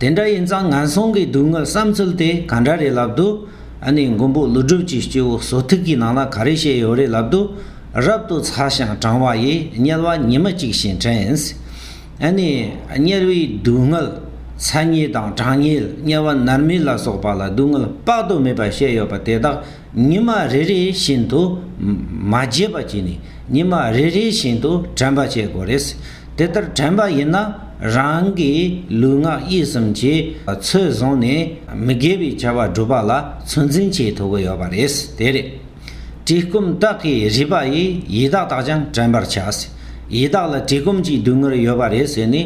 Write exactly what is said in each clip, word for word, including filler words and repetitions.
དེ་འདྲ་ཡིན་ཙང་ངན་སོང་གི་སྡུག་བསྔལ་བསམ་ཚུལ་དེ་ག་འདྲ་རེད་ལབ་དུས། ཨ་ནི་མགོན་པོ་ཀླུ་སྒྲུབ་ཀྱི་སྐྱེས་བུ་སོ་ཐུག་གི་ནང་ལ་ག་རེ་བཤད་ཡོད་རེད་ལབ་དུས། རབ་ཏུ་ཚ་ཞིང་གྲང་བ་ཡིས། དམྱལ་བ་ཉི་མ་གཅིག་བཞིན་དྲན། ཨ་ནི་དམྱལ་བའི་སྡུག་བསྔལ། ཚ་དམྱལ་དང་གྲང་དམྱལ། དམྱལ་བ་མནར་མེད་ལ་སོགས་པ་ལ་སྡུག་བསྔལ་དཔག་ཏུ་མེད་པ་བཤད་ཡོད་པ་དེ་དག་ཉི་མ་རེ་རེ་བཞིན་དུ་མ་བརྗེད་པ་བྱས་ནས། ཉི་མ་རེ་རེ་བཞིན་དུ་དྲན་པ་བྱེད་དགོས་རེད། དེ་ལྟར་དྲན་པ་ཡིན་ན། རང་གི་ལུས་ངག་ཡིད་གསུམ་གྱིས་ཚུལ་བཟུང་ནས་མི་དགེ་བའི་བྱ་བ་སྒྲུབ་པ་ལ་ཚོད་འཛིན་བྱེད་ཐུབ་ཀྱི་ཡོད་པ་རེད། དེ་རེད། བཀྲེས་སྐོམ་དག་གིས་རུས་པ་ཡི། ཡི་དྭགས་དག་ཀྱང་དྲན་པར་བྱ། ཡི་དྭགས་ལ་བཀྲེས་སྐོམ་གྱི་སྡུག་བསྔལ་ཡོད་པ་རེད་ཟེར་ནས།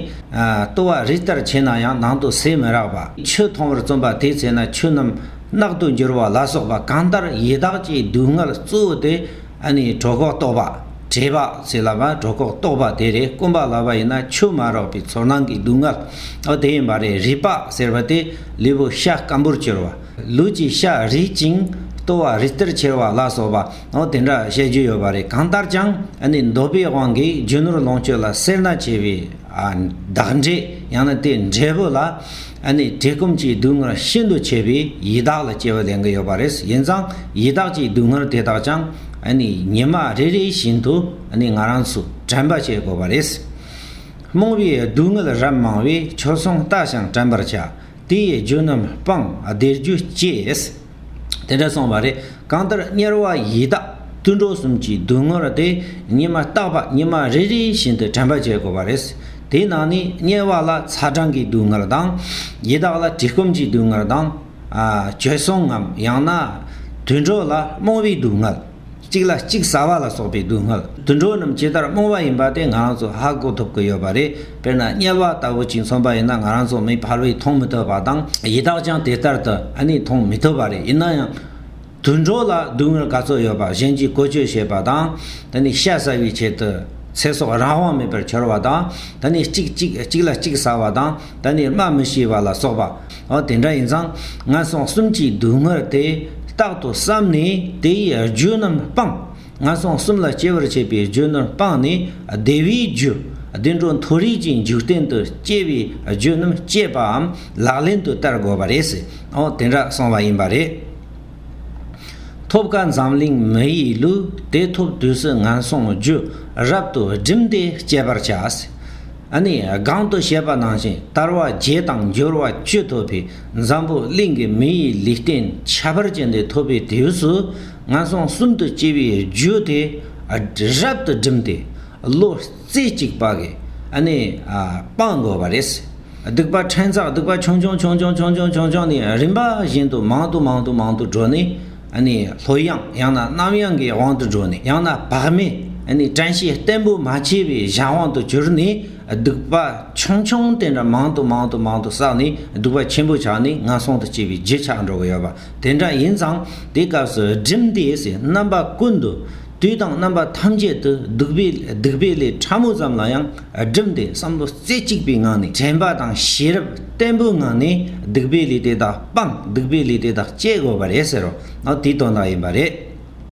ལྟོ་བ་རི་ལྟར་ཆེ་ན་ཡང་ནང་དུ་ཟས་མི་རག་པ། ཆུ་འཐུང་བར་བརྩོན་པ་དེའི་ཚེ་ན་ཆུ་རྣམས་རྣག་ཏུ་འགྱུར་བ་ལ་སོགས་པ། གང་ལྟར་ཡི་དྭགས་ཀྱི་སྡུག་བསྔལ་གཙོ་བོ་དེ། ཨ་ནི་གྲོད་ཁོག་ལྟོགས་པ། བཀྲེས་པ་ཟེར་ལབ་པ་གྲོད་ཁོག་ལྟོགས་པ་དེ་རེད། སྐོམ་པ་ལབ་པ་ཡིན་ན་ཆུ་མ་རག་པའི་ཚོར་སྣང་གི་སྡུག་བསྔལ། ཨོ་དེ་ཡིན་པ་རེད། རུས་པ་ཟེར་བ་དེ་ལུས་པོ་ཤ་སྐམ་པོར་གྱུར་བ། ལུས་ཀྱི་ཤ་རུས་ཅིང་ལྟོ་བ་རི་ལྟར་ཆེ་བ་ལ་སོགས་པ། ཨོ་དེ་འདྲ་བཤད་རྒྱུ་ཡོད་པ་རེད། གང་ལྟར་ཀྱང་ཨ་ནི་འདོད་པའི་དབང་གིས་རྒྱུ་ནོར་ལོངས་སྤྱོད་ལ་སེར་སྣ་ཆེ་བའི། ཨ། བདག་འབྲས། ཡང་ན་དེའི་འབྲས་བུ་ལ། ཨ་ནི་བཀྲེས་སྐོམ་གྱི་སྡུག་བསྔལ་ཤིན་ཏུ་ཆེ་བའི་ཡི་དྭགས་ལ་སྐྱེ་བ་ལེན་གྱི་ཡོད་པ་རེད། ཡིན་ཙང་ཡི་དྭགས་ཀྱི་སྡུག་བསྔལ་དེ་དག་ཀྱང་ཨ་ནི་ཉི་མ་རེ་རེ་བཞིན་དུ་ཨ་ནི་ང་རང་ཚོ་དྲན་པ་བྱེད་དགོས་པ་རེད། རྨོངས་པའི་སྡུག་བསྔལ་རབ་མང་བས། ཁྱོད་སོང་ལྟ་ཞིང་དྲན་པར་བྱ། དེ་ཡི་རྒྱུ་རྣམས་སྤང་བདེ་རྒྱུ་སྐྱེས། དེ་འདྲ་གསུངས་པ་རེད། གང་ལྟར་དམྱལ་བ་ཡི་དྭགས་དུད་འགྲོ་གསུམ་གྱི་སྡུག་བསྔལ་དེ་ཉི་མ་རྟག་པ་ཉི་མ་རེ་རེ་བཞིན་དུ་དྲན་པ་བྱེད་དགོས་པ་རེད། དེའི་ནང་ནས་དམྱལ་བ་ལ་ཚ་གྲང་གི་སྡུག་བསྔལ་དང་། ཡི་དྭགས་ལ་བཀྲེས་སྐོམ་གྱི་སྡུག་བསྔལ་དང་། ཨ། བྱོལ་སོང་ངམ་ཡང་ན་དུད་འགྲོ་ལ་རྨོངས་པའི་སྡུག་བསྔལ། གཅིག་ལ་གཅིག་ཟ་བ་ལ་སོགས་པའི་སྡུག་བསྔལ། དུད་འགྲོ་རྣམས་ཇི་ལྟར་རྨོངས་པ་ཡིན་པ་དེ་ང་རང་ཚོ་ཧ་གོ་ཐུབ་ཀྱི་ཡོད་པ་རེད། དཔེར་ན་དམྱལ་བ་ལྟ་བུ་ཅིག་མཚོན་པ་ཡིན་ན། ང་རང་ཚོ་མིག་ཕལ་བས་མཐོང་མི་ཐུབ་པ་དང་། ཡི་དྭགས་ཀྱང་དེ་ལྟར་དུ་ཨ་ནི་མཐོང་མི་ཐུབ་པ་རེད། ཡིན་ན་ཡང་དུད་འགྲོ་ལ་སྡུག་བསྔལ་ག་ཚོད་ཡོད་པ། གཞན་གྱིས་བཀོལ་སྤྱོད་བྱེད་པ་དང་། དེ་ནས་ཤ་ཟ་བའི་ཆེད་དུ་ཚེ་སྲོག་རང་དབང་མེད་པར་འཆོར་བ་དང་། དེ་ནས་གཅིག་གཅིག་གཅིག་ལ་གཅིག་ཟ་བ་དང་། དེ་ནས་སྨྲ་མི་ཤེས་པ་ལ་སོགས་པ། འོ་དེ་འདྲ་ཡིན་ཙང་ངན་སོང་གསུམ་གྱི་སྡུག་བསྔལ་དེ་རྟག་ཏུ་བསམ་ནས་དེ་ཡི་རྒྱུ་རྣམས་སྤང་། ངན་སོང་གསུམ་ལ་སྐྱེ་བར་བྱེད་པའི་རྒྱུ་རྣམས་སྤངས་ནས། བདེ་བའི་རྒྱུ། བདེ་འགྲོ་མཐོ་རིས་ཀྱི་འཇིག་རྟེན་དུ་སྐྱེ་བའི་རྒྱུ་རྣམས་སྤྱད་པའམ་ལག་ལེན་དུ་བསྟར་དགོས་པ་རེད་ཟེར། འོ་དེ་འདྲ་གསུངས་པ་ཡིན་པ་རེད། ཐོབ་དཀའ་འཛམ་གླིང་མི་ཡི་ལུས། དེ་ཐོབ་དུས་སུ་ངན་སོང་རྒྱུ། རབ་ཏུ་བསྒྲིམས་ཏེ་སྤྱད་པར་བྱ། ཨ་ནི་གོང་དུ་བཤད་པ་ནང་བཞིན་དལ་བ་བརྒྱད་དང་འབྱོར་བ་བཅུ་ཐོབ་པའི་འཛམ་བུ་གླིང་གི་མི་ཡི་ལུས་རྟེན་ཁྱད་པར་ཅན་དེ་ཐོབ་པའི་དུས་སུ་ངན་སོང་གསུམ་དུ་སྐྱེ་བའི་རྒྱུ་དེ་རབ་ཏུ་བསྒྲིམས་ཏེ། བློ་རྩེ་གཅིག་པ་གིས་ཨ་ནི་ཨ་སྤང་དགོས་པ་རེད། སྡིག་པ་ཕྲན་ཚེགས། སྡིག་པ་ཆུང་ཆུང་ཆུང་ཆུང་ཆུང་ཆུང་ཆུང་ཆུང་ནས་རིམ་པ་བཞིན་དུ་མང་དུ་མང་དུ་མང་དུ་འགྲོ་ནས། ཨ་ནི་ལྷོད་ཡངས་ཡང་ན་རྣམ་གཡེང་གི་དབང་དུ་འགྲོ་ནས། ཡང་ན་བག་མེད། ཨ་ནི་དྲན་ཤེས་བརྟན་པོ་མ་བྱས་པའི་གཞན་དབང་དུ་གྱུར་ནས། སྡིག་པ་ཆུང་ཆུང་དེ་འདྲ་མང་དུ་མང་དུ་མང་དུ་བསགས་ནས། སྡིག་པ་ཆེན་པོ་ཆགས་ནས་ངན་སོང་དུ་སྐྱེ་བའི་རྒྱུ་ཆགས་འགྲོ་གི་ཡོད་པ་དེ་འདྲ་ཡིན་ཙང་། དེ་སྐབས་སུ་བསྒྲིམས་ཏེ་ཟེར། རྣམ་པ་ཀུན་ཏུ། དུས་དང་རྣམ་པ་ཐམས་ཅད་དུ་སྡིག་པའི་སྡིག་པའི་ལས་ཕྲ་མོ་ཙམ་ལ་ཡང་བསྒྲིམས་ཏེ་བསམ་བློ་རྩེ་གཅིག་པའི་ངང་ནས། དྲན་པ་དང་ཤེས་རབ་བརྟན་པོའི་ངང་ནས་སྡིག་པའི་ལས་དེ་དག་སྤང་། སྡིག་པའི་ལས་དེ་དག་སྤྱད་དགོས་པ་རེད་ཟེར་རོ། ཨ་དེའི་དོན་དག་ཡིན་པ་རེད།